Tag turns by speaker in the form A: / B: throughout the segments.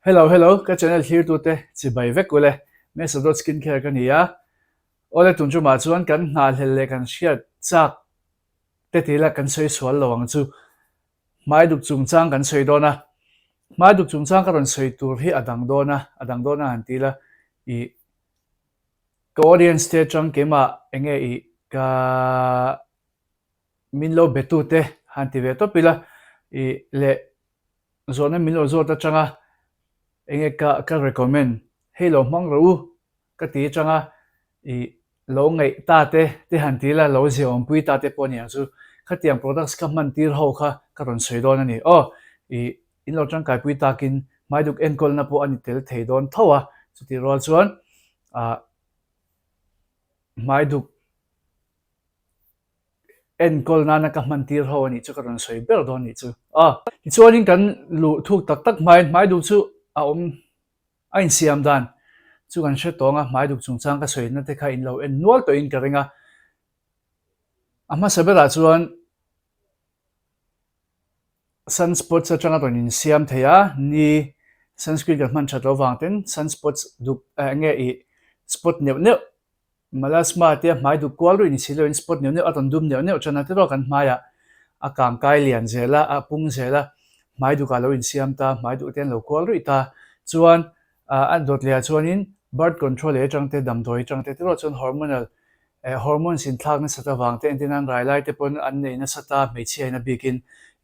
A: Hello hello ka channel thlirtute chibai vek ule Mesa dot skin care ka ni a awle tun tumah chuan kan nghahhlelh leh kan hriat chak te tih ila kan sawi sual lo ang chu hmai duk chungchang kan sawi dawn a hmai duk chungchang ka rawn sawi tur hi a dang dawn a a dang dawn a han ti ila ih ka audience te atang keimah enge ih ka min lo be tute han ti ve tawp ila ih leh zawhna min lo zawt atanga enge ka ka recommend hei lo hmang rawh u ka ti atanga ih lo ngaih ta te te han ti ila lo ziaawmpui ta te pawh a ni ang chu khatiang products ka hman tir ho kha ka rawn sawi dawn a ni aw ih in lo tangkaipui takin hmaiduk enkawlna pawh a ni tel thei dawn tho a chutih rual chuan ah hmaiduk enkawl nana ka hman tir ho a nih chu ka rawn sawi ber dawn a nih chu a. Tichuanin kan luh thuk tak tak hmaiin hmai duk chu a awm a insiam dan chu kan hre tawng a, hmai duk chungchang ka sawina te kha in lo en nual tawhin ka ring a. A hmasa berah chuan sunspots atanga rawn insiam thei a, ni sunscreen kan hman that loh vang ten sunspots duk eng nge ih spot neuh neuh Melasma te a hmai duk kual ruih ni si loin spot neuh neuh a rawn dum neuh neuh tan a tiraw kan hmaiah a kang kai lian zel a, a pung zel a, hmai dukah lo insiam ta, hmai duh te an lo kual ruih ta. Chuan a dawt lehah chuanin birth control ei atang te, damdawi atang te tiraw chuan hormonal eh hormones inthlak nasat avang te entir nan rai lai te pawn an nei nasa ta, hmeichhia in a bikin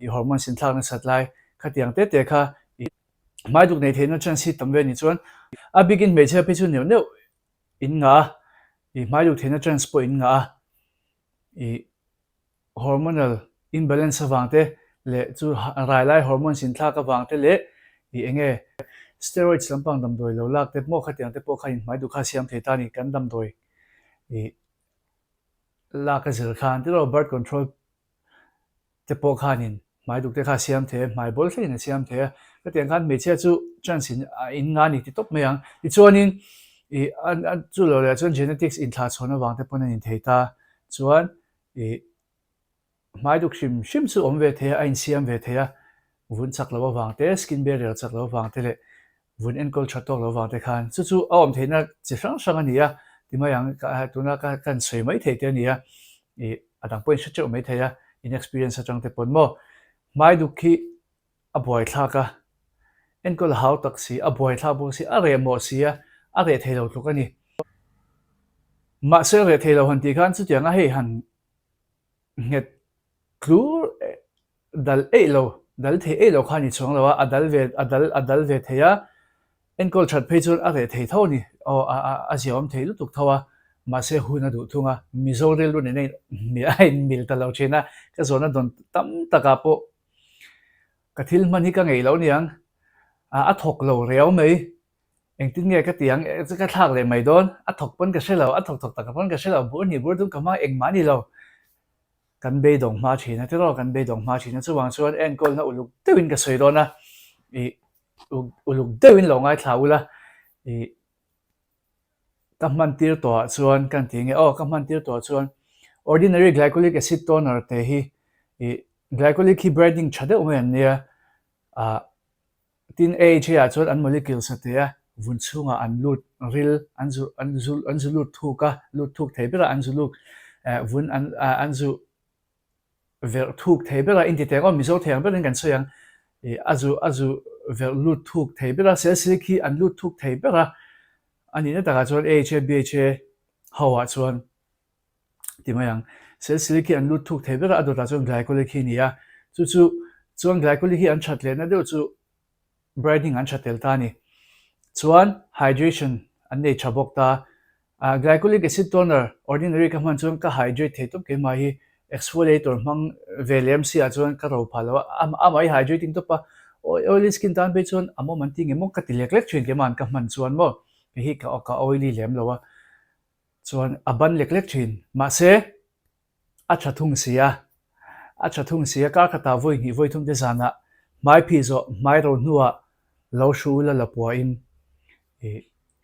A: ih hormones inthlak nasat lai khatiang te te kha ih hmai duk nei theihna chance hi tam ve ni chuan a bikin hmeichhia phei chu neuh neuh in ngah a, i hmai duh theihna chance pawh in ngah a, i hormonal imbalance avang te leh chu rai lai hormones inthlak avang te leh i eng nge steroids lampang damdawi lo lak te maw khatiang te pawh kha in hmai duh kha siam thei ta a ni, kan damdawi i lak a zir khan tiraw birth control te pawh khanin hmai duk te kha a siam thei a, hmai bawl thlengin a siam thei a, hetiang khan hmeichhia chu chance in a in nga a ni ti tawp mai ang. Tichuanin ih a chu lo leh chuan genetics inthlah chhawn avang te pawn a inthei ta chuan ih hmai duk hrim hrim chu awm ve thei a, a insiam ve thei a, vun chak loh avang te, skin barrier chak loh avang te leh vun enkawl tha tawk lo vang te khan chu chu a awm theihna chi hrang hrang a ni a, ti mai ang tuna ka kan sawi mai thei te a ni a, ih a dang pawhin hre teuh mai thei a, in experience atang te pawn maw hmai duk khi a buai thlak a, enkawl a hau tak si, a buai thlak bawk si, a reh mawh si a, a reh thei lo tluk a ni. Mahse reh thei lo han tih khan chutianga hei han nghet tlur dal eih lo, dal thei eih lo kha a ni chuang lo a, a dal ve a dal a dal ve thei a, enkawl that phei chuan a reh thei tho a ni, aw a a a ziaawm thei lutuk tho a, mahse hun a duh thung a, Mizo rilru nen a in a inmil ta lo thin a, ka zawhna dawn tam takah pawh ka thil hman hi ka ngeih loh niang, a thawk lo riau mai, engtin nge ka ti ang, ka thlak leh mai dawn, a thawk pawn ka hre lo, a thawk thawk tak pawn ka hre lo, bur hnih bur dum ka hmang engmah a ni lo. Kan beidawng hma thin a tiraw, kan beidawng hma thin a, chuvang chuan enkawlna uluk deuhin ka sawi dawn a, ih uluk deuhin lo ngaithla ula, ih ka hman tir tawhah chuan ka ti nge aw ka hman tir tawhah chuan ordinary glycolic acid toner te hi ih glycolic hi brightening tha deuh mai an nia, ah Tin, AHA ah chuan an molecules a te a, vun chhungah an lut ril, an zu an zu an zu lut thuk a, lut thuk thei berah an zu lut eh vun an ah an zu verh thuk thei berah inti teng aw Mizo thei ang berin kan sawi ang ih a zu a zu verh lut thuk thei ber a, selsik hi an lut thuk thei ber a, a nihna takah chuan AHA, BHA ho ah chuan ti mai ang. Selsili khi an lut thuk thei ber a, a dawtah chuan glycolic hi a ni a. Chu chu chuan glycolic hi an that lehna deuh chu brightening an tha tel ta a ni. Chuan hydration an nei tha bawk ta. Ah glycolic acid toner ordinary ka hman chuan ka hydrate thei tawp keimah hi exfoliator hmang ve lem si ah chuan ka ro phah lo a, amah hi hydrating tawp a, oily skin tan phei chuan a mawm an ti nge maw ka ti lek lek thin keimah an ka hman chuan maw kei hi ka oily lem lo a. Chuan a ban lek lek thin. Mahse, a tha thung si a. A tha thung si a, kar khatah vawi hnih vawi thum te zanah hmai phih zawh hmai ro hnuah lo hru ula la puahin ih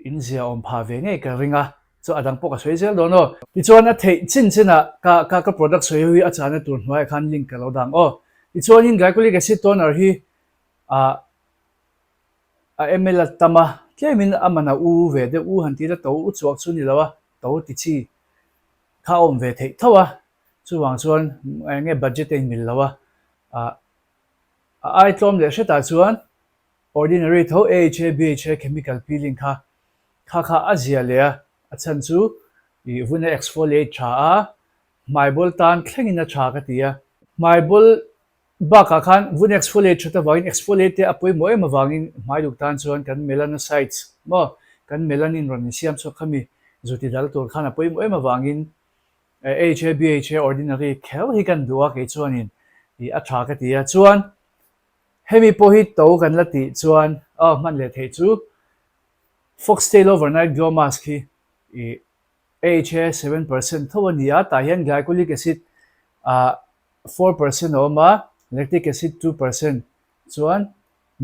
A: in zia awm phah ve ngei ka ring a, chu a dang pawh ka sawi zel dawn aw. Tichuan a theih chin chinah ka ka ka product sawi ho hi a chahna tur hnuaiah khan link ka lo dang aw. Tichuanin glycolic acid toner hi ah. A ml a tam a, tlemin a man a u ve deuh, u han ti ila to u chhuak chu ni lo a, to ti chi kha a awm ve theih tho a, chuvang chuan eng nge budget a inmil lo a, ah a ai tlawm leh hretah chuan ordinary tho AHA, BHA chemical peeling kha kha kha a zia leh a, a chhan chu ih vun a exfoliate tha a, hmaibawl tan thlengin a tha ka ti a, hmaibawl Bakah khan vun exfoliate that avangin exfoliate te a pawimawh em avangin hmai duk tan chuan kan melanocytes maw kan melanin rawn insiam chhuak khami zu ti dal tur khan a pawimawh em avangin AHA BHA ordinary kher hi kan duh a kei chuanin ih a tha ka ti a chuan hemi pawh hi to kan la tih chuan aw hman leh theih chu foxtail overnight glow mask hi ih AHA 7% tho a ni a tah hian glycolic acid ah 4% a awm a, lactic acid 2% chuan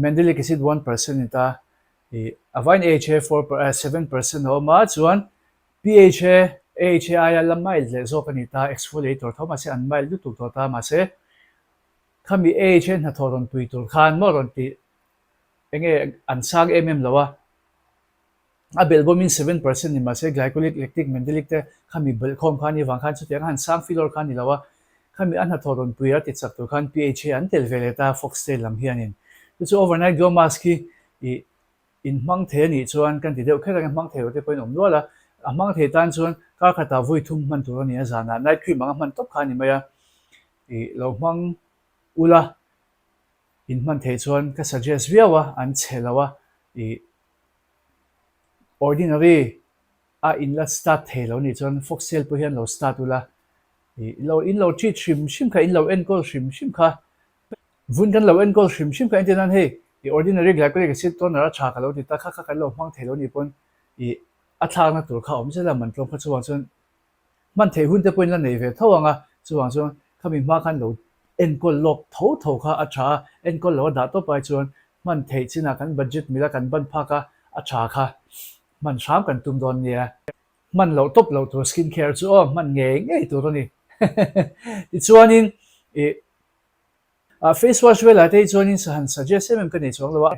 A: mandelic acid 1% ni ta. Ih a vain AHA 7% a awm a, chuan PHA, AHA aia la mild leh zawk a ni ta, exfoliator tho mahse an mild lutuk tawh ta mahse khami AHA hnathawh rawn pui tur khan maw rawn tih enge an sang em em lo a. A belh bawmin 7% ni mahse glycolic, lactic, mandelic te khami belh khawm kha a nih vang khan chutiang a han sang filawr kha a ni lo a, khami a hnathawh rawn pui a ti chak tur khan PHA an tel ve leh ta foxtail lam hianin. Chu chu overnight glow mask hi ih in hmang thei a nih chuan kan ti deuh kher ang e, hmang thei lo te pawhin awm nual a, a hmang thei tan chuan kar khatah vawi thum hman tur a ni a, zanah night cream anga hman tawp kha a ni mai a, ih lo hmang ula in hman theih chuan ka suggest viau a, an chhe lo a ih. Ordinary a in la start thei lo nih chuan foxtail pawh hian lo start ula ih lo in lo treat hrim hrim kha in lo enkawl hrim hrim kha vun kan lo enkawl hrim hrim kha entir nan hei ih ordinary glycolic acid toner a tha ka lo ti ta kha kha kan lo hmang thei lo nih pawn ih a thlakna tur kha a awm zel a man tlawm kha chuvang chuan Hman theih hun te pawhin la nei ve tho ang a, chuvang chuan khami hma khan lo enkawl lawk tho tho kha a tha a, enkawl lo a dah tawp ai chuan hman theih chinah kan budget mila kan ban phak a, a tha kha hman hram kan tum dawn nia. Hman loh tawp loh tur skin care chu aw hman ngei ngei tur a ni. Tichuanin ih. Ah face wash velah te hi chuanin han suggest em em ka nei chuang lo a,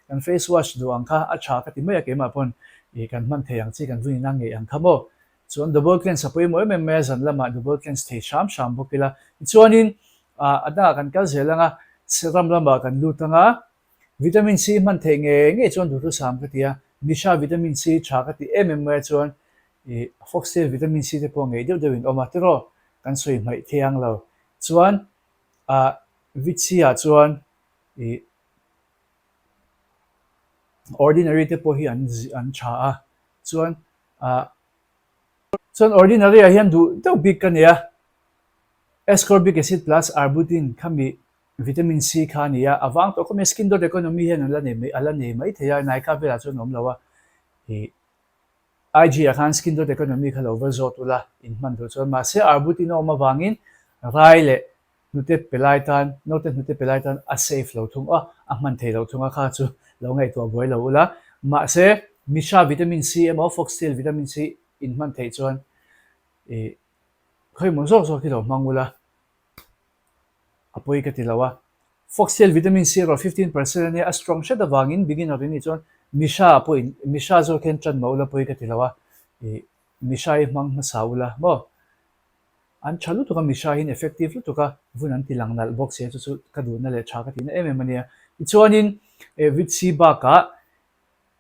A: kan face wash duh ang kha a tha ka ti mai a keimah pawn ih kan hman thei ang chi kan vun ina ngeih ang kha maw. Chuan double cleanse a pawimawh em em mai a zan lamah double cleanse thei hram hram bawk ila. Tichuanin ah a dangah kan kal zel ang a, serum lamah kan lut ang a, vitamin C hman theih ngei ngei chuan duhthusam ka ti a, Missha vitamin C tha ka ti em em mai a chuan ih foxtail vitamin C te pawh ngeih deuh deuhin awm a tiraw kan sawi hmaih thiang lo. Chuan Ah Vitsi ah chuan ih ordinary te pawh hi an an tha a, chuan ah chuan ordinary ah hian duh deuh bik ka nei a, ascorbic acid plus arbutin khami vitamin C kha a ni a, a vang tawh khawp mai a, skin dot economy hian an la nei mai a la nei mai thei a, Nykaa velah chuan a awm lo a, ih IG ah khan skin dot economy kha lo va zawt ula in hman duh chuan mahse arbutin a awm avangin rai leh hnute pe lai tan naute hnute pe lai tan a safe lo thung a a hman thei lo thung a kha chu lo ngaihtuah buai lo ula mahse Missha vitamin C emaw foxtail vitamin C in hman theih chuan ih khawimaw zawk zawk hi lo hmang ula. A pawi ka ti lo a. Foxtail vitamin C erawh 15% a nia, a strong hret avangin beginner in nih chuan Missha pawhin Missha zawk hian ṭan mah ula pawi ka ti lo a, ih Missha hi hmang hmasa ula maw? An ṭha lutuk a Missha hian effective lutuk a, vun an ti lang nalh bawk sia chu chu ka duhna leh ṭha ka tihna em em a nia. Tichuanin eh vit C bakah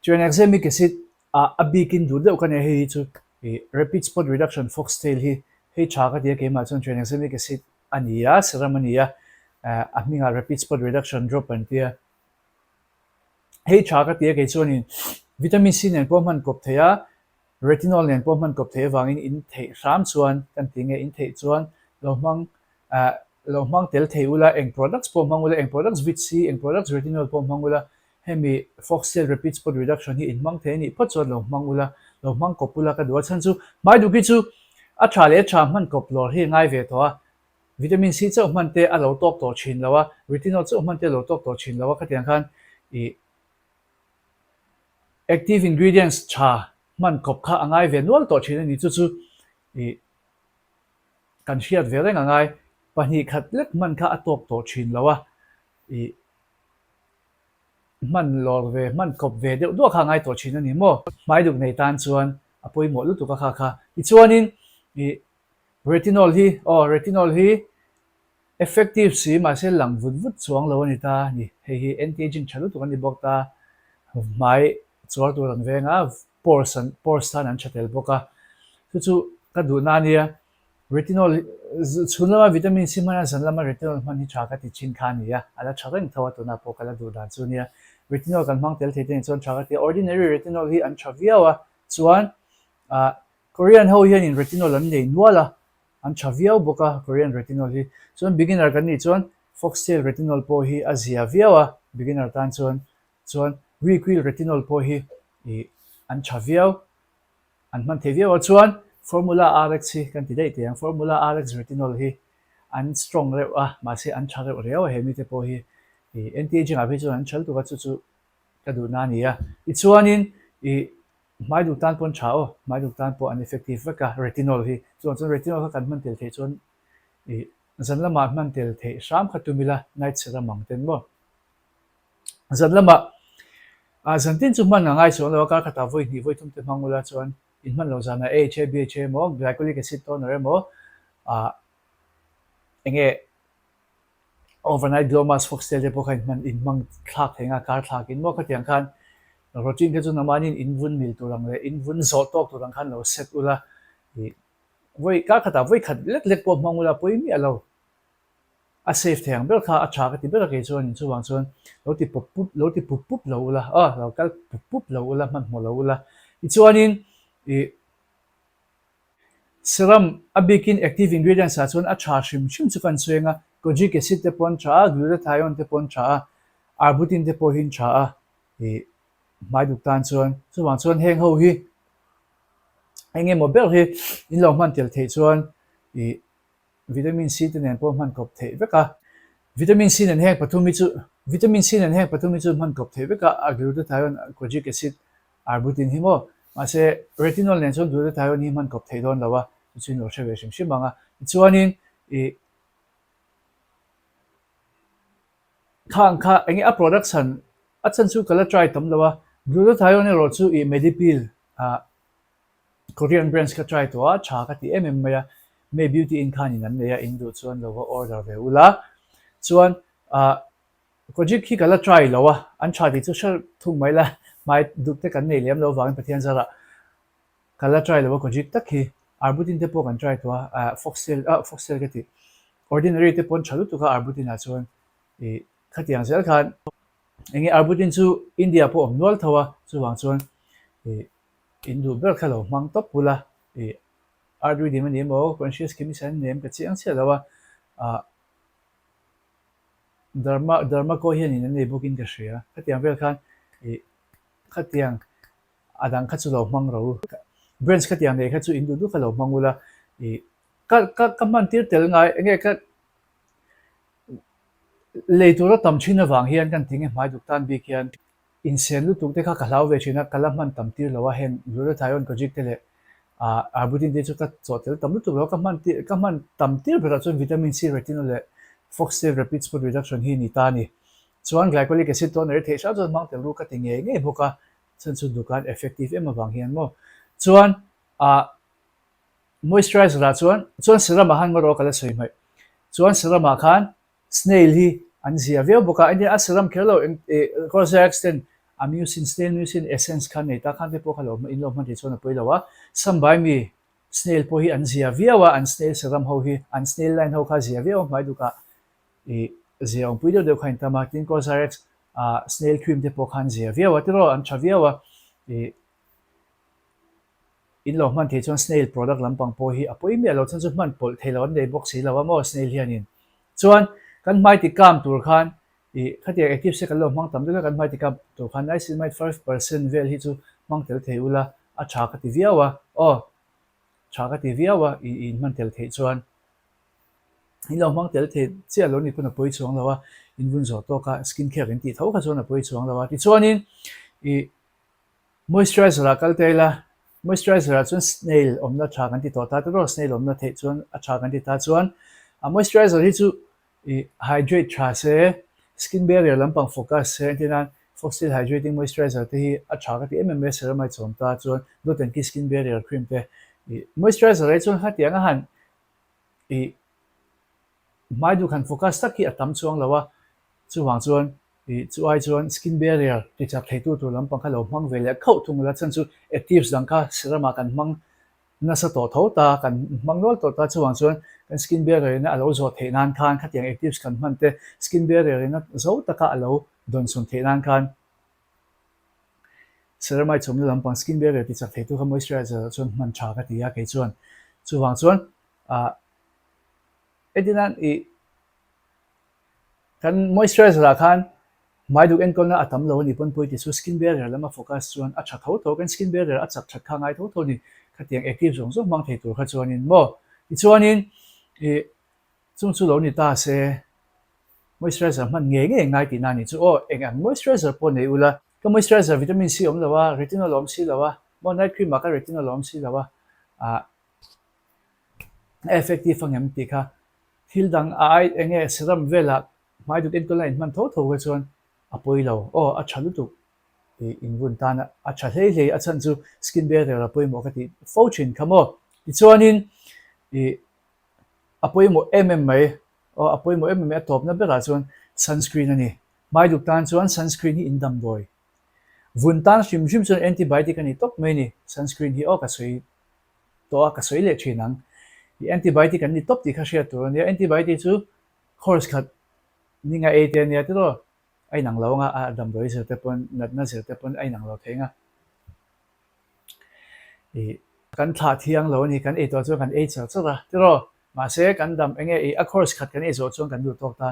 A: Tranexamic acid ah a bikin duh deuh ka nia hei hi chu ih rapid spot reduction foxtail hi hei tha ka ti a keimah chuan tranexamic acid a ni a serum a ni a eh a hmingah rapid spot reduction drop an tia hei tha ka ti a kei chuanin vitamin C nen pawh hman kawp thei a retinol nen pawh hman kawp thei avangin in theih hram chuan kan ti nge in theih chuan lo hmang eh lo hmang tel thei ula eng products pawh hmang ula eng products vit C eng products retinol pawh hmang ula Hemi Foxtail Rapid Spot Reduction hi inhmang thei a nih phawt chuan lo hmang ula, lo hmang kawp ula ka duh a. Chhan chu hmai duk hi chu a tha leh a tha hman kawp lawr hi a ngai ve tawh a. Vitamin C chauh hman te a lo tawk tawh thin lo a, retinol chauh hman te a lo tawk tawh thin lo a. Khatiang khan ih active ingredients tha hman kawp kha a ngai ve nual tawh thin a ni. Chu chu ih kan hriat ve reng a ngai. 2 khat lek hman kha a tawk tawh thin lo a. Ih. hman lawr ve, hman kawp ve deuh duah kha a ngai tawh thin a ni maw? Hmai duk nei tan chuan a pawimawh lutuk a kha kha. Tichuanin ih retinol hi, aw retinol hi effective si mahse lang vut vut chuang lo a ni ta a ni. Hei hi anti-aging tha lutuk a ni bawk ta. Hmai chuar tur an veng a, pores an pores tan an tha tel bawk a. Chu chu ka duhna a nia. Retinol chhun lama vitamin C hman a zan lama retinol hman hi tha ka ti thin kha a ni a, a la tha reng tho a tunah pawh ka la duh dan chu a nia. Retinol kan hmang tel thei te nih chuan tha ka ti a, ordinary retinol hi an tha viau a, chuan ah Korean ho hianin retinol an nei nual a, an tha viau bawk a Korean retinol hi. Chuan beginner kan nih chuan foxtail retinol pawh hi a zia viau a beginner tan chuan, chuan Requil retinol pawh hi ih an tha viau. An hman thei viau a chuan Formula RX hi kan ti daih teh ang, Formula RX retinol hi an strong reuh a, mahse an tha reuh riau a he mite pawh hi ih anti-aging ah phei chuan an tha lutuk a chu chu ka duhna a ni a. Tichuanin ih hmai duk tan pawh an tha aw, hmai duk tan pawh an effective vek a retinol hi, chuvang chuan retinol kha kan hman tel theih chuan ih zan lamah hman tel theih hram kha tum ila night serum ang ten maw. Zan lamah ah zan tin chu hman a ngai chuang lo a, kar khatah vawi hnih vawi thum te hmang ula chuan in hman loh zanah AHA, BHA emaw glycolic acid toner emaw ah enge overnight glow mask foxtail te pawh kha in hman in hmang thlak thei ang a kar thlak in maw khatiang khan routine kha chu nangmahni in vun mil tur ang leh in vun zawh tawk tur ang khan lo set ula ih vawi kar khatah vawi khat lek lek pawh hmang ula pawi miah lo. A safe thei ang ber kha a tha ka ti ber a kei chuan in chuvang chuan lo ti pawp pup lo ti pup pup lo ula aw lo kal pup pup lo ula hmanhmawh lo ula tichuanin ih serum a bikin active ingredients ah chuan a tha hrim hrim chu kan sawi anga kojic acid te pawh an tha a glutathione te pawh an tha a arbutin te pawh hi an tha a ih hmai duk tan chuan chuvang chuan heng ho hi eng emaw ber hi in lo hman tel theih chuan ih Vitamin C te nen pawh hman kawp theih vek a. Vitamin C nen heng pathum hi chu Vitamin C nen heng pathum hi chu hman kawp theih vek a, a glutathione, kojic acid, arbutin hi maw. Mahse, retinol nen chuan glutathione hi hman kawp theih dawn lo a, chu chu in lo hre ve hrim hrim ang a. Tichuanin, ih, khang kha eng nge a product chhan, a chhan chu ka la try tam lo a, glutathione erawh chu ih Medipil ah, Korean brands ka try tawh a, tha ka ti em em mai a, May Beauty in khan in an nei a, in duh chuan lo va order ve ula. Chuan ah Kojic hi ka la try lo a, an tha tih chu hre thung mai la, hmai duk te kan nei lem lo vangin Pathian zarah ka la try lo a Kojic tak hi. Arbutin te pawh kan try tawh a, ah Foxtail ah Foxtail ka ti, Ordinary te pawh an tha lutuk a Arbutin ah chuan ih khatiang zel khan eng nge Arbutin chu India pawh awm nual tho a, chuvang chuan ih In duh ber kha lo hmang tawp bul a, ih art reading a ni emaw conscious chemist an ni em ka chiang chiah lo a, ah Dharma Dharma ko hianin an nei bawkin ka hria, khatiang vel khan ih khatiang a dang kha chu lo hmang ro u, branch khatiang nei kha chu in duh duh kha lo hmang ula, ih ka ka ka hman tir tel ngai enge ka lei tura tam thin avang hian kan ti nge hmai duk tan bik hian. Insen lutuk te kha ka hlau ve thin a, ka la hman tam tir lo a, heng glutathione kojic te leh ah arbutin te chu ka chawh tel tam lutuk lo a, ka hman tir ka hman tam tir berah chuan vitamin C retinol leh foxtail rapid spot reduction hi ni ta a ni. Chuan glycolic acid toner theih hram chuan hmang tel ru ka ti ngei ngei bawk a, chhan chu dukan effective em avang hian maw. Chuan ah moisturizer ah chuan chuan serum ah khan ngaw rawh ka la sawi hmaih. Chuan serum ah khan Snail hi an zia viau bawk a, engtin a serum kher lo eng eh Cosrx ten a mucin snail mucin essence kha nei ta khan te pawh kha lo in lo hman thei chuan a pawi lo a, Sambai mi snail pawh hi an zia viau a, an snail serum ho hi an snail line ho kha zia viau a hmai duk ah ih zia awmpui deuh deuh kha in tam a, tin Cosrx ah snail cream te pawh kha an zia viau a tiraw an tha viau a ih In lo hman thei chuan snail product lampang pawh hi a pawi miah lo chhan chu hman pawlh thei lo an nei bawk si lo a maw snail hianin. Chuan kan hmai ti kam tur khan ih khatiang active se kan lo hmang tam deuh a kan hmai ti kam tur khan niacinamide 5% vel hi chu hmang tel thei ula a tha ka ti viau a aw tha ka ti viau a ih in hman tel theih chuan in lo hmang tel thei chiah lo ni pawn a pawi chuang lo a in vun zawh tawk a skin care in tih tho kha chuan a pawi chuang lo a tichuanin ih Moisturizer ah kal ta ila, moisturizer ah chuan snail awmna tha kan ti tawh ta tawh snail awmna theih chuan a tha kan ti ta chuan a moisturizer hi chu ih hydrate tha se, skin barrier lampang focus se entir nan. Foxtail Hydrating Moisturizer te hi a tha ka ti em em mai a, ceramide chawm ta chuan Dot and Key Skin Barrier Cream te ih moisturizer ai chuan khatiang a han ih hmai duk han focus tak hi a tam chuang lo a, chuvang chuan ih chu ai chuan skin barrier tichak theitu tur lampang kha lo hmang ve leh khauh thung ila chhan chu actives dang kha serum ah kan hmang nasa tawh tho ta, kan hmang nual tawh ta chuvang chuan kan skin barrier in a lo zawh theih nan khan khatiang actives kan hman te skin barrier in a zo taka a lo dawnsawn theih nan khan ceramide chhawmna lampang skin barrier tichak theitu kha moisturizer ah chuan hman tha ka ti a kei chuan chuvang chuan ah Etinan ih kan moisturizer ah khan hmai duk enkawlna a tam lo a ni pawn pawi ti chu skin barrier lama focus chuan a tha tho tho kan skin barrier a chak that kha ngai tho tho a ni khatiang active zawng zawng hmang thei tur kha chuanin maw tichuanin ih chung chu lo ni ta se moisturizer hman ngei ngei ngai tihna a ni chu aw eng ang moisturizer pawh nei ula ka moisturizer vitamin C awm lo a retinol a awm si lo a maw night cream ah ka retinol a awm si lo a ah A effective ang em tih kha thil dang a ai eng nge serum velah hmai duk enkawl a inhman tho tho kha chuan a pawi lo. Aw a tha lutuk tih invun tan a tha hlei hlei a chhan chu skin barrier a pawimawh ka tih fo thin kha maw. Tichuanin ih a pawimawh em em mai aw a pawimawh em em mai a tawpna berah chuan sunscreen a ni. Hmai duk tan chuan sunscreen hi in damdawi vun tan hrim hrim chuan antibiotic a ni tawp mai a ni sunscreen hi aw ka sawi tawh a, ka sawi leh thin ang. I antibiotic an ni tawp tih kha hriat tur a nia. Antibiotic chu course khat ni nga ei te a nia tiraw? A inang lo anga, a damdawi zir te pawn, natna zir te pawn a inang lo thei anga. I kan thlah thiang lo a ni, kan ei tawh chuan kan ei char char a tiraw? Mahse kan dam enge i a course khat kan ei zawh chuan kan duh tawk ta.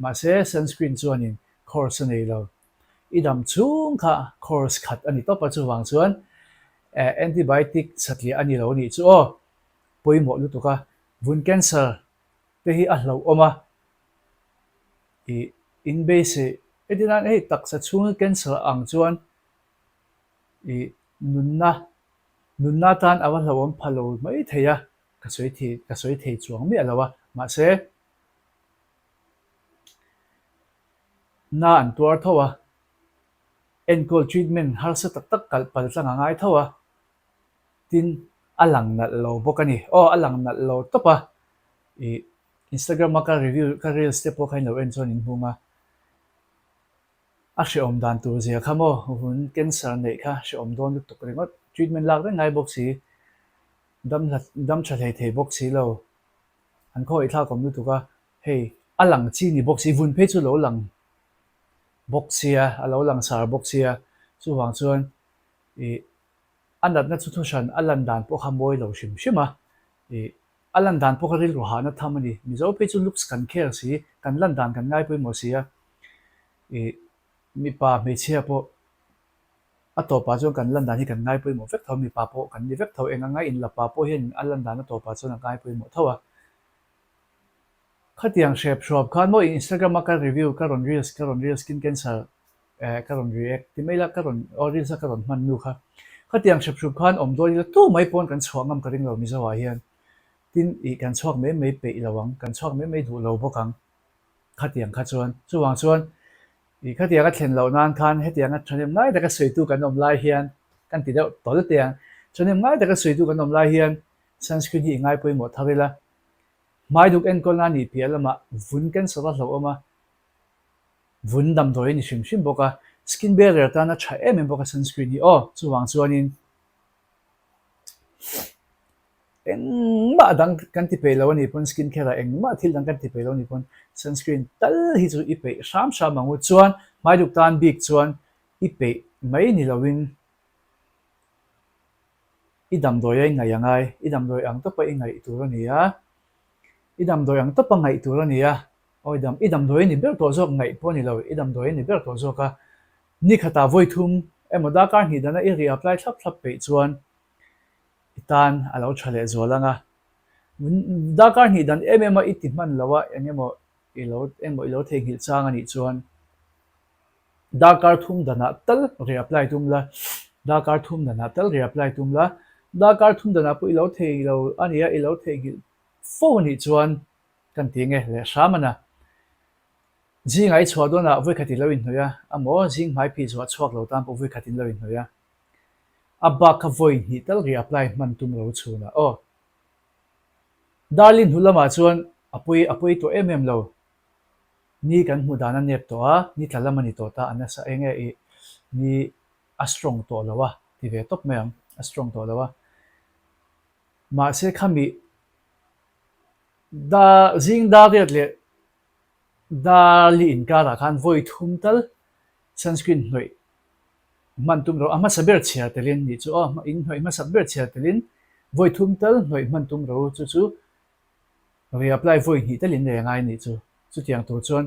A: Mahse sunscreen chuanin course a nei lo. I dam chhung kha course khat a ni tawp a, chuvang chuan antibiotic satliah a ni lo nih chu aw, pawimawh lutuk a, vun cancer te hi a hlauhawm a, ih in beisei heti nan hei taksa chhunga cancer ang chuan ih nunna nunna atan a va hlauhawm pha lo mai thei a, ka sawi thei ka sawi thei chuang miah lo a, mahse na an tuar tho a. Enkawl treatment harsa tak tak kalh pal tlang a ngai tho a, tin a lang nalh lo bawk a ni. Aw a lang nalh lo tawp a, ih Instagram a ka review ka reels te pawh kha in lo en chuan in hmung a, a hrehawm dan tur zia kha maw vun cancer neih kha hrehawm dawn lutuk ringawt, treatment lak reng ngai bawk si, dam hla dam tha hlei thei bawk si lo, an khawngaih thlak awm lutuk a, hei a lang chi ni bawk si, vun phei chu lo lang bawk sia, a lo langsar bawk sia, chuvang chuan ih a natna chu thuhran a lan dan pawh kha mawi lo hrim hrim a, ih a lan dan pawh kha rilru hahna tham a ni. Mizo phei chu looks kan care si, kan lan dan kan ngai pawimawh si a, ih mipa hmeichhia pawh a tawpah chuan kan lan dan hi kan ngai pawimawh vek tho, mipa pawh kan ni vek tho, eng anga inlapa pawh hian a lan dan a tawpah chuan a ngai pawimawh tho a. Khatiang hrep hruap khan maw Instagram a ka review ka rawn reels ka rawn reel skin cancer eh ka rawn react ti mai la ka rawn aw reels a ka rawn hman nu kha khatiang hrep hrup khan awm dawn ila tu mai pawn kan chhuah ngam ka ring lo Mizo ah hian tin ih kan chhuak mai mai peih lo ang kan chhuak mai mai duh lo bawk ang khatiang kha chuan chuvang chuan ih khatiang a thlen loh nan khan hetiang a thahnem ngai taka sawitu kan awm lai hian kan ti deuh tawl teh ang thahnem ngai taka sawitu kan awm lai hian sunscreen hi i ngai pawimawh thar ila Hmai duk enkawlna a nih piah lamah vun cancer a hlauhawm a, vun damdawi a ni hrim hrim bawk a, skin barrier tan a tha em em bawk a sunscreen hi aw, chuvang chuanin engmah dang kan ti peih lo a nih pawn skin care ah engmah thil dang kan ti peih lo a nih pawn sunscreen tal hi chu i peih hram hram ang u, chuan hmai duk tan bik chuan i peih mai ni loin I damdawi a i ngaih a ngai, i damdawi ang tawpa i ngaih tur a ni a, i damdawi ang tawpa ngaih tur a ni a, aw i dam, i damdawi a ni ber tawh zawk ngaih pawh a ni lo, i damdawi a ni ber tawh zawk a, ni khatah vawi thum emaw darkar hnih dana i ri apply thlap thlap peih chuan i tan a lo tha leh zual ang a, darkar hnih dan em em a i ti hman lo a eng emaw i lo emaw i lo theihnghilh chang a nih chuan. Darkar thum danah tal reapply tum la, darkar thum danah tal reapply tum la, darkar thum danah pawh i lo thei lo a nia, i lo theihnghilh fo a nih chuan kan ti nge leh hram a na. Zingah i chhuah dawnah vawikhat i lo inhnawih a, amaw zing hmai phih zuah chhuak lo tan pawh vawikhat in lo inhnawih a. A bak kha vawi hnih tal ri apply hman tum ro chhunah aw. Darlin hnu lamah chuan a pawi a pawi tawh em em lo. Ni kan hmuh dan a nep tawh a, ni tla lam a ni tawh ta, a nasa eng e i ni a strong tawh lo a ti ve tawp mai ang, a strong tawh lo a. Mahse khami da zing dar riat leh dar li inkarah khan vawi thum tal sunscreen hnawih hman tum ro a hmasa ber chhiar telin nih chu aw in hnawih hmasa ber chhiar telin vawi thum tal hnawih hman tum ro chu chu reapply vawi hnih telin nei a ngai nih chu chutiang tur chuan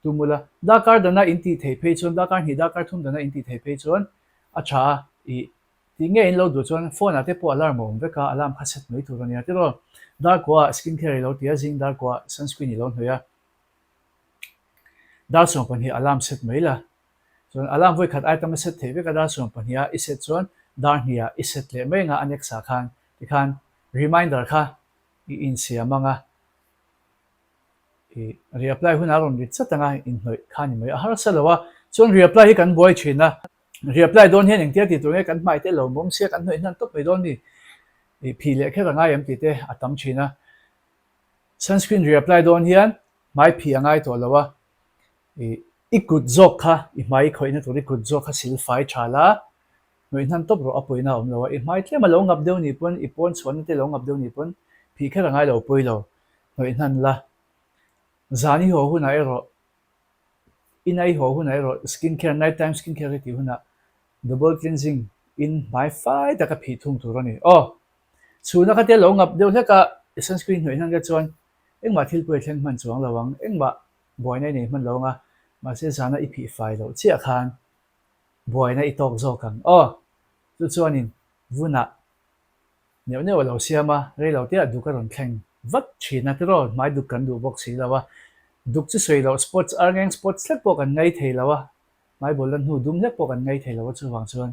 A: tum ula darkar dana in tih theih phei chuan darkar hnih darkar thum dana in tih theih phei chuan a tha a ih Tih nge in lo duh chuan phone ah te pawh alarm a awm vek a, alarm kha set mai tur a nia tiraw. Dar kuah ah skin care i lo ti a, zing dar kuah ah sunscreen i lo hnawih a, dar 12 alarm set mai la. Chuan alarm vawi khat ai tam a set theih vek a, dar 12 ah i set chuan dar hnih ah i set leh mai anga a next ah khan tikhan reminder kha i insiam ang a. I reapply hunah a rawn ri chat anga inhnawih kha a ni mai. A harsa lo a, chuan reapply hi kan buai thin a. Reapply dawn hian engtia tih tur nge kan hmai te lo mawm sia kan hnawih hnan tawp mai dawn mi? I phih leh kher a ngai em tih te a tam thin a. Sunscreen reapply dawn hian hmai phih a ngai tawh lo a. I i kut zawk kha i hmai i khawihna tur i kut zawk kha sil fai tha la, hnawih hnan tawp rawh a pawina a awm lo a. I hmai tlem a lo ngap deuh nih pawn i pawn chhuahna te lo ngap deuh nih pawn phih kher a ngai lo pawi lo. Hnawih hnan la. Zan i haw hunah erawh ina i haw hunah erawh skin care night time skin care i tih hunah double cleansing in hmai fai taka phih thung tur a ni. Aw! Chhuna kha te lo ngap deuh hlek a i sunscreen hnawih hnan te chuan engmah thil pawh i thleng hman chuang lo ang, engmah buaina i nei hman lo ang a, mahse zana i phih fai loh chiah khan buaina i tawk zawk ang. Aw! Chu chuanin vunah Neuh neuh a lo siam a, rei lo te ah duk a rawn thleng vat thin a, tiraw hmai duk kan duh bawk si lo a, duk chu sawi loh spots ar ngeng spots hlek pawh kan ngai thei lo a, hmai bawlhla hnu dum hlek pawh kan ngai thei lo a chuvang chuan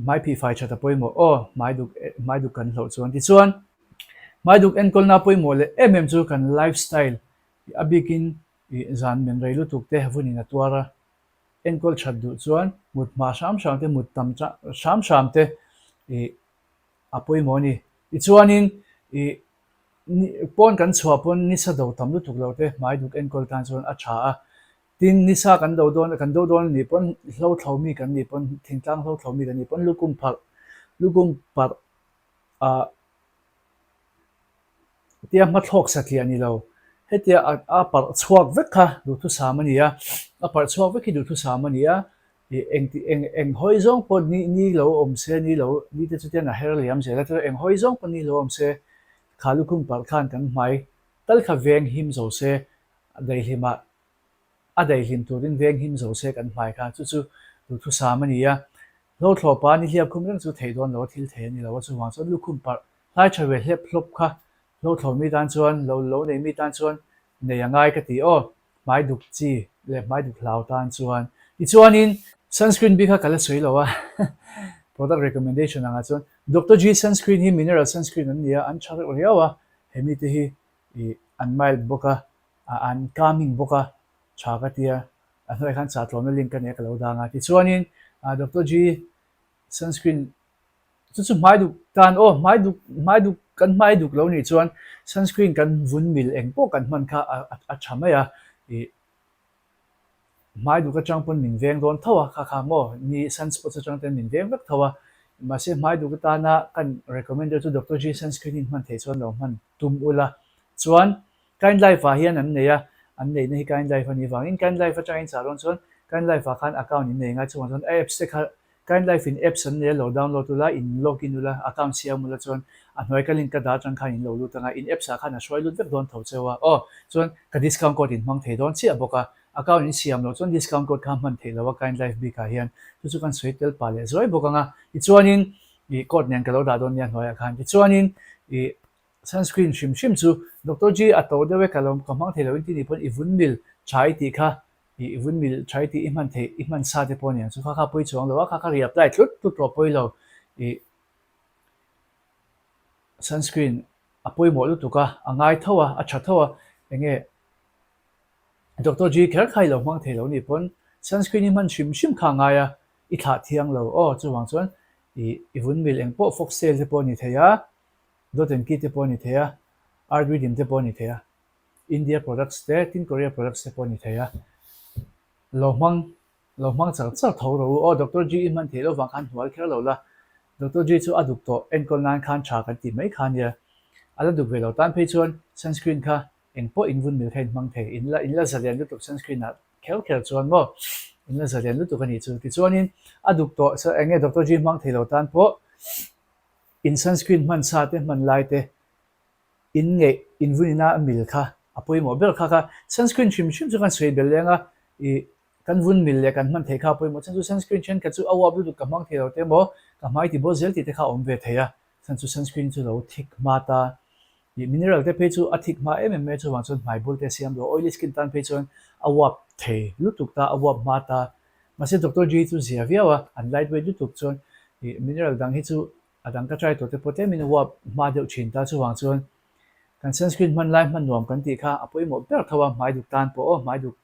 A: hmai phih fai that a pawimawh aw hmai duk hmai duk kan hlauh chuan tichuan hmai duk enkawlna pawimawh leh em em chu kan life style a bikin ih zan men rei lutuk te vunin a tuar a. Enkawl that duh chuan mut hma hram hram te, mut tam hram hram te ih a pawimawh a ni. Tichuanin ih pawn kan chhuah pawn nisa do tam lutuk lo te hmai duk enkawl tan chuan a tha a. Tin, nisa kan do dawn kan do dawn a nih pawn hlothlo mi kan nih pawn thingtlang hlothlo mi kan nih pawn lukum pharh lukum parh ah Hetia hmathlawk satliah ni lo, hetia a parh chhuak vek kha duhthusam a ni a, a parh chhuak vek hi duhthusam a ni a, ih eng tih eng eng hawi zawng pawh ni ni lo awm se ni lo ni te chu tian a her liam zel a, chuan eng hawi zawng pawh ni lo awm se kha lukhum parh khan kan hmai tal kha veng him zo se daihlimah a daihlim turin veng him zo se kan hmai kha chu chu duhthusam a ni a, hlawhthlawpa ni hliap khum reng chu theih dawn lo a thil thei a ni lo a, chuvang chuan lukhum parh Hlai tha ve hlep hlawp kha hlawhthlawh mi tan chuan lo lo nei mi tan chuan nei a ngai ka ti aw, hmai duk chi leh hmai duk hlau tan chuan. Tichuanin sunscreen bik kha ka la sawi lo a, product recommendation angah chuan Doctor G sunscreen hi mineral sunscreen an ni a, an tha reuh riau a, he mite hi ih an mild bawk a, an calming bawk a, tha ka ti a, a hnuaiah khan chah tlawmna link ka nei a ka lo dang a. Tichuanin Doctor G sunscreen Chu chu hmai duk tan aw, hmai duk hmai duk kan hmai duk lo nih chuan sunscreen kan vun mil eng pawh kan hman kha a a tha mai a, ih hmai duk atang pawn min veng dawn tho a, kha kha maw ni sunspots atang ten min veng vek tho a, mahse hmai duk atana kan recommend deuh chu Doctor G sunscreen hi hman theih chuan lo hman tum ula chuan Kind Life ah hian an nei a, an neihna hi Kind Life a nih vangin Kind Life atangin chah dawn chuan Kind Life ah khan account in nei ngai chungah chuan a apps te kha Kind Life in apps an nei a lo download ula, in log in ula, account siam ula chuan a hnuai ka link ka dah atang khan in lo lut anga in apps ah khan a hruai lut vek dawn tho cheu a, aw chuan ka discount code in hmang thei dawn chiah bawk a, account in siam loh chuan discount code kha hman theih lo a Kind Life bik ah hian chu chu kan sawi tel pah leh zuai bawk anga tichuanin ih code nen ka lo dah dawn nia hnuaiah khan tichuanin ih sunscreen hrim hrim chu Doctor G a to deuh e ka lo ka hmang thei lo in ti nih pawn i vun mil tha i tih kha I vun mil tha tih i hman theih i hman sa te pawh a ni ang chu kha kha pawi chuang lo a kha kha reapply tlut tlut rawh pawi lo i sunscreen a pawimawh lutuk a a ngai tho a a tha tho a eng nge. Doctor G kher kha i lo hmang thei lo nih pawn sunscreen i hman hrim hrim kha a ngai a, i thlah thiang lo aw. Chuvang chuan i i vun mil eng pawh foxtail te pawh a ni thei a, dot and key te pawh a ni thei a, argridim te pawh a ni thei a, India products te tin Korea products te pawh a ni thei a. Lo hmang lo hmang char char tho rawh u aw. Doctor G i hman theih lovang khan hnual kher lo la, Doctor G chu a duk tawh enkawl nan khan tha kan tih mai kha nia. A la duk ve lo tan phei chuan sunscreen kha Eng pawh in vun mil kha in hmang thei, in la in la zalian lutuk sunscreen ah kher kher chuan maw in la zalian lutuk a nih chu. Tichuanin a duk tawh sa eng nge Doctor G hmang thei lo tan pawh in sunscreen hman sa te hman lai te in ngeih in vun ina a mil kha a pawimawh ber kha kha sunscreen hrim hrim chu kan sawi bel leng a ih kan vun mil leh kan hman theih kha a pawimawh chuan chu sunscreen thenkhat chu a uap lutuk ka hmang thei lo te maw ka hmai ti bawl zel tih te kha a awm ve thei a chuan chu sunscreen chu lo thik hma ta Ih mineral te phei chu a thik hma em em mai chuvang chuan hmai bul te a siam duh a, oily skin tan phei chuan a uap thei lutuk ta, a uap hma ta. Mahse Doctor G chu zia viau a, an light weight lutuk chuan ih mineral dang hi chu a dang ka try tawh te pawh tlemin a uap hma deuh thin ta chuvang chuan kan sunscreen hman lai hman nuam kan tih kha a pawimawh ber tho a, hmai duk tan pawh aw hmai duk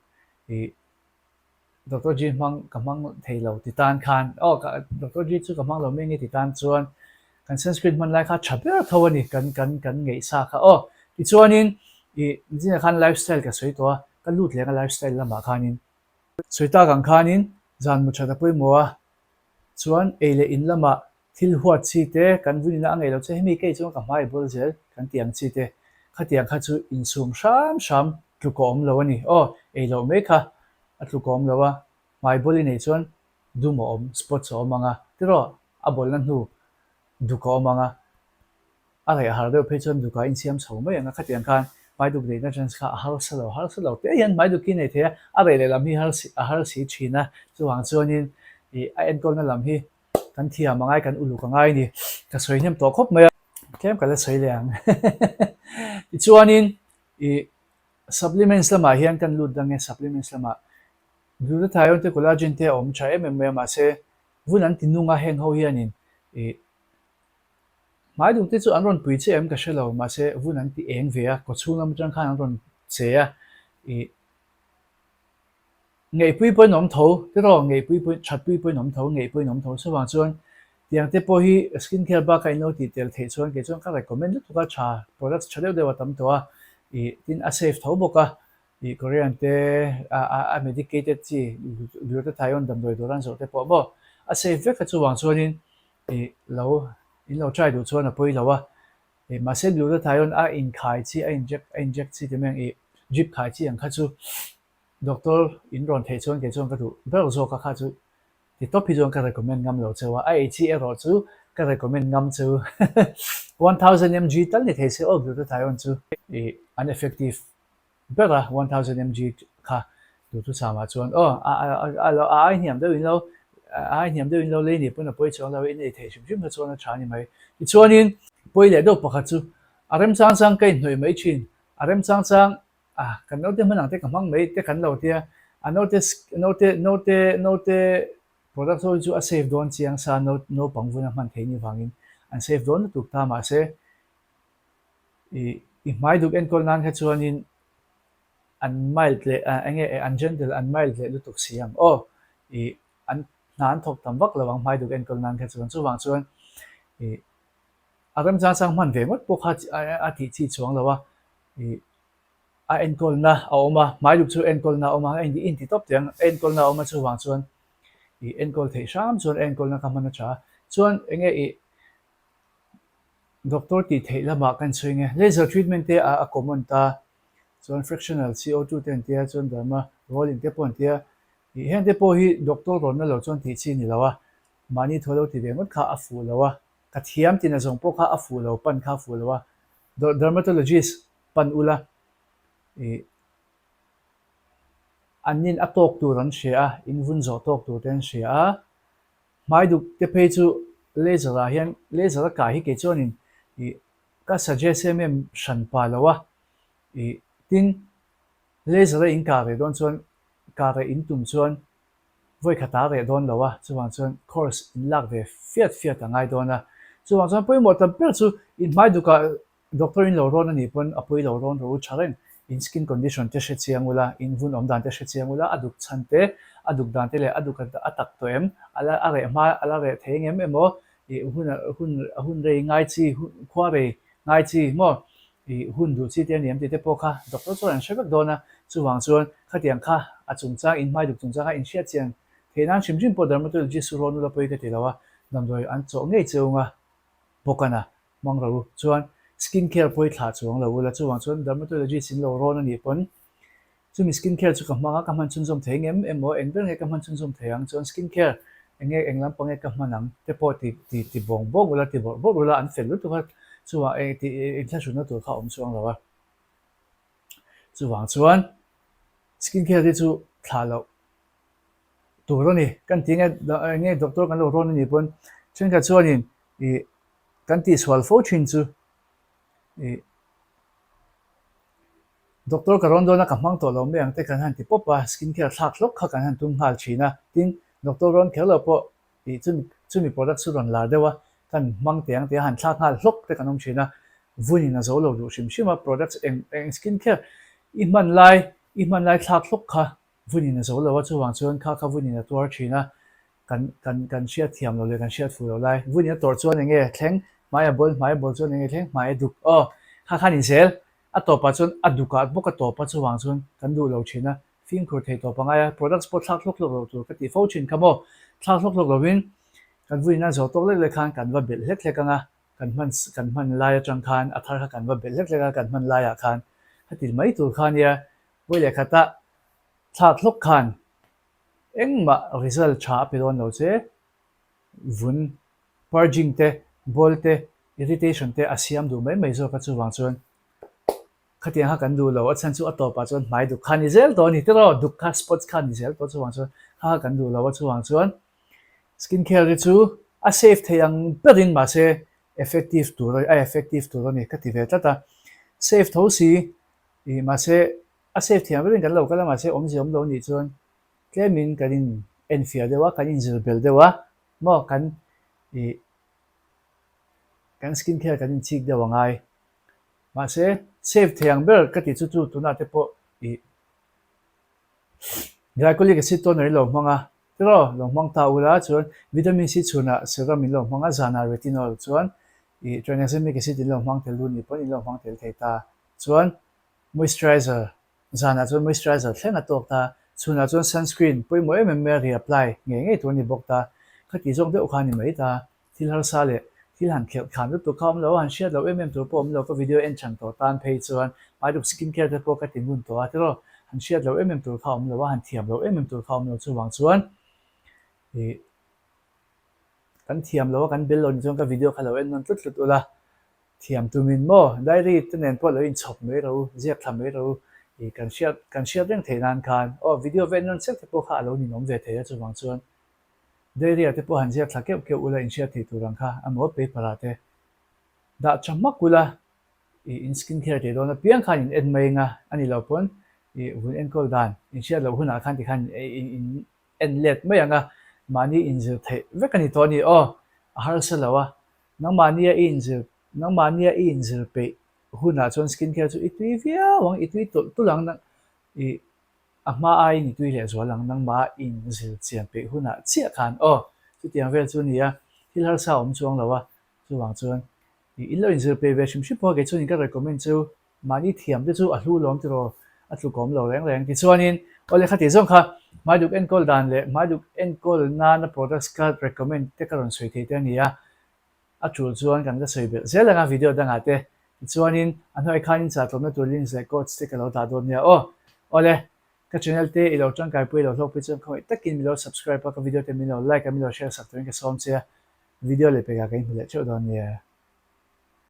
A: ih Doctor G hmang ka hmang thei lo ti tan khan aw ka Doctor G chu ka hmang lo mai nge ti tan chuan kan sunscreen hman lai kha tha ber tho a ni kan kan kan ngeih sa kha aw tichuanin ih nichinah khan lifestyle ka sawi tawh a ka lut leh ang a lifestyle lamah khanin sawi tak ang khanin zan mu that a pawimawh a chuan ei leh in lamah thil huat chi te kan vun ina a ngeih loh che hemi kei chuan ka hmai bawl zel kan tih ang chi te khatiang kha chu insum hram hram tluk a awm lo a ni. Aw, ei loh mai kha a tluk a awm lo a, hmai bawl i nei chuan dum a awm, spots a awm ang a, tiraw a bawlna hnu duk a awm ang a, a reh har deuh phei chuan dukah insiam chho mai ang a, khatiang khan hmai duk neihna chance kha a harsa lo, harsa lo te hian hmai duk hi nei thei a, a reh leh lam hi a har si thin a, chuvang chuanin ih a enkawlna lam hi Kan thiam a ngai, kan uluk a ngai a ni. Ka sawi hnem tawh khawp mai a. Tlem ka la sawi leh ang. Tichuanin ih supplements lamah hian kan lut dang e, supplements lamah glutathione te collagen te a awm tha em em mai a, mahse vun an ti nung a heng ho hianin ih hmai duk te chu an rawn pui che em ka hre lo, mahse vun an ti eng ve a, kawchhung lam atang khan an rawn che a ih Ngeihpui pawhin awm tho, tiraw ngeihpui pawhin, thatpui pawhin awm tho, ngeih pawhin awm tho. Chuvang chuan tiang te pawh hi skin care bakah in lo tih tel theih chuan kei chuan ka recommend lutuk a, tha products tha deuh deuh a tam tawh a, ih tin a safe tho bawk a, ih Korean te a a medicated chi glutathione damdawi dawr an zawrh te pawh maw a safe vek a, chuvang chuanin ih lo in lo try duh chuan a pawi lo a, ih mahse glutathione a inkhai chi a inject a inject chi ti mai ang ih drip khai chi ang kha chu Doctor in rawn theih chuan kei chuan ka duh ber zawk a kha chu ti tawp hi chuan ka recommend ngam lo cheu a, a ei chi erawh chu ka recommend ngam chu 1000 mg tal ni thei se aw glutathione chu ih an effective ber a 1000 mg kha duhthusam ah chuan aw a a a ai hniam deuh in lo a ai hniam deuh in lo lei ni pawn a pawi chuang lo in ei theih hrim hrim kha chuan a tha a ni mai tichuanin pawi leh deuh pakhat chu a remchang chang ka inhnawih mai thin a remchang chang A, kan naute hman ang te ka hmang mai te kan lo tia, a naute naute naute naute product ho hi chu a safe dawn chiang sa naupang vuna hman thei ni vangin an safe dawn lutuk ta mahse i i hmai duk enkawl nan kha chuanin an mild leh eng nge an gentle an mild leh lutuk si ang aw i an hna an thawk tam vak lo ang hmai duk enkawl nan kha chuan chuvang chuan i a remchang chang hman ve ngawt pawh kha a tih chi chuang lo a. Ih a enkawlna a awm a, hmai duk chu enkawlna a awm a, a inti tawp teh ang, a enkawlna a awm a chuvang chuan ih enkawl theih hram chuan a enkawlna kha hman a tha a, chuan eng nge ih doctor tih theih lamah kan sawi nge laser treatment te a common ta, chuan fractional CO2 te an tia chuan derma rolling te pawh an tia, ih heng te pawh hi doctor rawnna lo chuan tih chi a ni lo a, mahni thaw lo ti ve ngawt kha a fuh lo a, ka thiam tina zawng pawh kha a fuh lo pan kha a fuh lo a. Dermatologist pan ula ih an nin a tawk tur an hria a, in vun zawh tawk tur te an hria a. Hmai duk te phei chu laser ah hian laser a kai hi kei chuanin ih ka suggest em em hran pa lo a ih tin laser a in kah reh dawn chuan kah reh in tum chuan vawi khat a reh dawn lo a, chuvang chuan course in lak ve fiat fiat a ngai dawn a. Chuvang chuan pawimawh tam ber chu in hmai dukah doctor in lo rawn a nih pawn a pawi lo rawn rawh u tha reng. In skin condition te hre chiang ula, in vun awm dan te hre chiang ula, a duk chhan te, a duk dan te leh a duk a tak tawh em, a la a reh hma a la reh thei ngem emaw ih hun hun a hun rei ngai chi khua rei ngai chi maw ih hun duh chi te a ni em tih te pawh kha doctor chuan an hre vek dawn a, chuvang chuan khatiang kha a chungchang in hmai duk chungchang kha in hriat chian theih nan hrim hrim pawh dermatologist chu rawn ula pawi ka ti lo a, damdawi an chawh ngei cheu anga bawk a na. Hmang ro chuan skin care pawh i thlah chuang lo ula, chuvang chuan dermatologist in lo rawn a nih pawn chumi skin care chu ka hmang a, ka hman chhunzawm thei ngem emaw eng ber nge ka hman chhunzawm thei ang chuan skin care eng nge eng lampang nge ka hman ang te pawh ti ti ti bawng bawng ula ti bawrh bawrh ula an fel lutuk a, chuvang eng ti inthlahrunna tur kha a awm chuang lo a, chuvang chuan skin care te chu thlah loh tur a ni, kan ti nge eng nge doctor kan lo rawn a nih pawn thenkhat chuanin ih Kan tihsual fo thin chu ih doctor ka rawn dawn a ka hmang tawh lo mai ang te kan han ti pawp a, skin care thlak hlawk kha kan han tum nghal thin a, tin doctor rawn kher lo pawh ih chumi chumi product chu rawn lar deuh a, kan hmang teh ang tih a han thlak nghal hlawk te kan awm thin a, vunin a zo lo duh hrim hrim a, products eng eng skin care i hman lai i hman lai thlak hlawk kha vunin a zo lo a, chuvang chuan kha kha vunin a tuar thin a, Kan kan kan hriat thiam lo leh kan hriat fuh lo lai. Vun in a tawrh chuan eng nge thleng? Hmai a bawl, hmai a bawl chuan eng nge thleng? Hmai a duk. Aw, kha khan in zel. A tawpah chuan a dukah bawk a tawp a, chuvang chuan kan duh lo thin a. Fimkhur thei tawp a ngai a, products pawh thlak hlawk hlawk loh tur ka tih fo thin kha maw? Thlak hlawk hlawk lovin kan vun in a zawh tawk lek lek khan kan va belh hlek hlek ang a, kan hman kan hman lai atang khan a thar kha kan va belh hlek hlek a, kan hman laiah khan khati mai tur kha nia, vawi leh khata thlak hlawk khan Engmah result tha a pe dawn lo che, vun, purging te, bawl te, irritation te a siam duh mai mai zawk a, chuvang chuan khatiang kha kan duh lo, a chhan chu a tawpah chuan hmai duk kha a ni zel tawh a ni tiraw, duk kha spots kha a ni zel tawh chuvang chuan kha kha kan duh lo a, chuvang chuan skin care hi chu a safe thei ang berin mahse effective tur a effective tur a ni ka ti ve tlat a, safe tho si ih mahse A safe thiam berin kan lo kal a, mahse awmzia awm lo nih chuan tlemin kan in enfiah deuh a, kan inzir bel deuh a, maw kan ih kan skin care kan inchik deuh a ngai. Mahse safe thei ang ber ka tih chu chu tunah te pawh ih glycolic acid toner in lo hmang a, tiraw lo hmang ta ula chuan vitamin C chhunah serum in lo hmang a, zanah retinol chuan ih tranexamic acid in lo hmang tel duh nih pawn in lo hmang tel thei ta chuan Moisturizer, Zanah chuan moisturizer thleng a tawk ta, chhunah chuan sunscreen pawimawh em em mai a reapply ngei ngei tur a ni bawk ta. Khati zawk deuh kha a ni mai ta. Thil harsa leh thil han khelh khan lutuk kha awm lo a, han hriat loh em em tur pawh awm lo, ka video en chhan tawh tan phei chuan hmaidup skin care te pawh ka ti ngun tawh a tiraw, han hriat loh em em tur kha awm lo a, han thiam loh em em tur kha awm lo chuvang chuan ih kan thiam lo a, kan bel lo ni chuan ka video kha lo en nawn tlut tlut ula. Thiam tumin maw diary te nen pawh lo inchhawp mai ro, ziak thla mai ro ih kan hriat kan hriat reng theih nan khan aw video vel nawn chiah te pawh kha a lo ninawm ve thei a chuvang chuan diary ah te pawh han ziak thla keuh keuh ula inhriat theih tur ang kha emaw paper ah te dah tha hmak ula ih in skin care tih dawn apiang khan in en mai anga a ni lo pawn ih vun enkawl dan inhriat loh hunah khan tikhan in in en let mai ang a mahni inzir theih vek a ni tawh a ni aw a harsa lo a. Nangmahnia i inzir Nangmahnia i inzir peih hunah chuan skin care chu i tui viau ang, i tui tawlh tulh ang, i a hma aiin i tui lehzual ang, nangmah i inzir chian peih hunah chiah khan aw chutiang vel chu a ni a, thil harsa a awm chuang lo a, chuvang chuan i in lo inzir peih ve hrim hrim pawh a kei chuan ka recommend chu mahni thiam te chu a hlu lawm tiraw a tlukawm lo reng reng. Tichuanin aw lehkha tih zawng kha hmaiduk enkawl dan leh hmaiduk enkawl nana products ka recommend te ka rawn sawi thei te a ni a, a tul chuan kan la sawi belh zel ang a video dangah te. Tichuanin a hnuai khanin chah tlawmna tur links leh codes te ka lo dah dawn nia aw. Awle, ka channel te i lo tangkaipui i lo hlawkpui chuan khawngaih takin min lo subscribe a, ka video te min lo like a min lo share sak turin ka sawm che a, video leh pekah ka inhmu leh theuh dawn nia.